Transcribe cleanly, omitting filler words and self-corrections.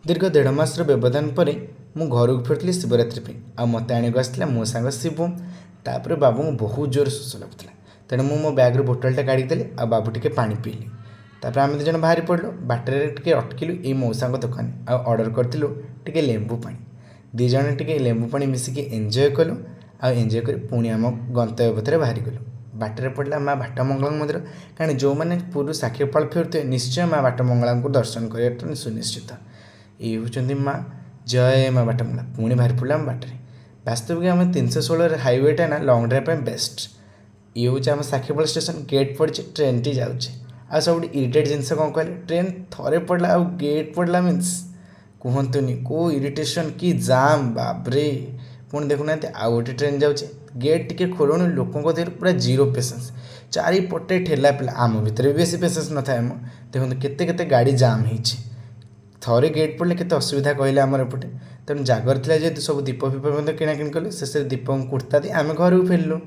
ଦୀର୍ଘ ଦେଢ଼ ମାସର ବ୍ୟବଧାନ ପରେ ମୁଁ ଘରକୁ ଫେରୁଥିଲି ଶିବରାତ୍ରି ପାଇଁ, ଆଉ ମୋତେ ଆଣିବାକୁ ଆସିଥିଲା ମୋ ସାଙ୍ଗ ଶିବୁ। ତାପରେ ବାବୁଙ୍କୁ ବହୁତ ଜୋରରେ ଶୋଷ ଲାଗୁଥିଲା, ତେଣୁ ମୁଁ ମୋ ବ୍ୟାଗ୍ରୁ ବୋଟଲଟା କାଢ଼ିକି ଦେଲି ଆଉ ବାବୁ ଟିକେ ପାଣି ପିଇଲେ। ତାପରେ ଆମେ ଦୁଇ ଜଣ ବାହାରି ପଡ଼ିଲୁ। ବାଟରେ ଟିକେ ଅଟକିଲୁ ଏଇ ମଉସାଙ୍କ ଦୋକାନ ଆଉ ଅର୍ଡ଼ର କରିଥିଲୁ ଟିକେ ଲେମ୍ବୁ ପାଣି। ଦୁଇ ଜଣ ଟିକେ ଲେମ୍ବୁ ପାଣି ମିଶିକି ଏନ୍ଜୟ କଲୁ ଆଉ ଏନ୍ଜୟ କରି ପୁଣି ଆମ ଗନ୍ତବ୍ୟ ପଥରେ ବାହାରିଗଲୁ। ବାଟରେ ପଡ଼ିଲା ମା ବାଟମଙ୍ଗଳାଙ୍କ ମନ୍ଦିର, କାରଣ ଯେଉଁମାନେ ପୁରୀରୁ ସାକ୍ଷୀଗୋପାଳ ଫେରୁଥିବେ ନିଶ୍ଚୟ ମା ବାଟମଙ୍ଗଳାଙ୍କୁ ଦର୍ଶନ କରିବାଟା ସୁନିଶ୍ଚିତ। ଇଏ ହେଉଛନ୍ତି ମା। ଜୟ ମା ବାଟମଙ୍ଗଳା। ପୁଣି ବାହାରି ପଡ଼ିଲା ଆମ ବାଟରେ। ବାସ୍ତବିକ ଆମେ 316 ହାଇୱେଟା ନା ଲଙ୍ଗ୍ ଡ୍ରାଇଭ୍ ପାଇଁ ବେଷ୍ଟ। ଇଏ ହେଉଛି ଆମ ସାକ୍ଷୀଗୋପାଳ ଷ୍ଟେସନ୍। ଗେଟ୍ ପଡ଼ିଛି, ଟ୍ରେନ୍ଟି ଯାଉଛି। ଆଉ ସବୁଠୁ ଇରିଟେଟ୍ ଜିନିଷ କ'ଣ କହିଲେ? ଟ୍ରେନ୍ ଥରେ ପଡ଼ିଲା ଆଉ ଗେଟ୍ ପଡ଼ିଲା ମିନ୍ସ କୁହନ୍ତୁନି କେଉଁ ଇରିଟେସନ୍ କି ଜାମ୍, ବାବରେ। ପୁଣି ଦେଖୁନାହାନ୍ତି, ଆଉ ଗୋଟେ ଟ୍ରେନ୍ ଯାଉଛି। ଗେଟ୍ ଟିକେ ଖୋଲୁଣୁ ଲୋକଙ୍କ ଦେହରେ ପୁରା ଜିରୋ ପେସେନ୍ସ, ଚାରିପଟେ ଠେଲା ପେଲା। ଆମ ଭିତରେ ବି ବେଶୀ ପେସେନ୍ସ ନଥାଏ ମ। ଦେଖନ୍ତୁ କେତେ କେତେ ଗାଡ଼ି ଜାମ୍ ହେଇଛି। ଥରେ ଗେଟ୍ ପଡ଼ିଲେ କେତେ ଅସୁବିଧା କହିଲେ ଆମର ଏପଟେ। ତେଣୁ ଜାଗର ଥିଲା ଯେହେତୁ ସବୁ ଦୀପ ଫିପ ମଧ୍ୟ କିଣାକିଣି କଲୁ। ଶେଷରେ ଦୀପଙ୍କୁ କୁର୍ତ୍ତା ଦେଇ ଆମେ ଘରକୁ ଫେରିଲୁ।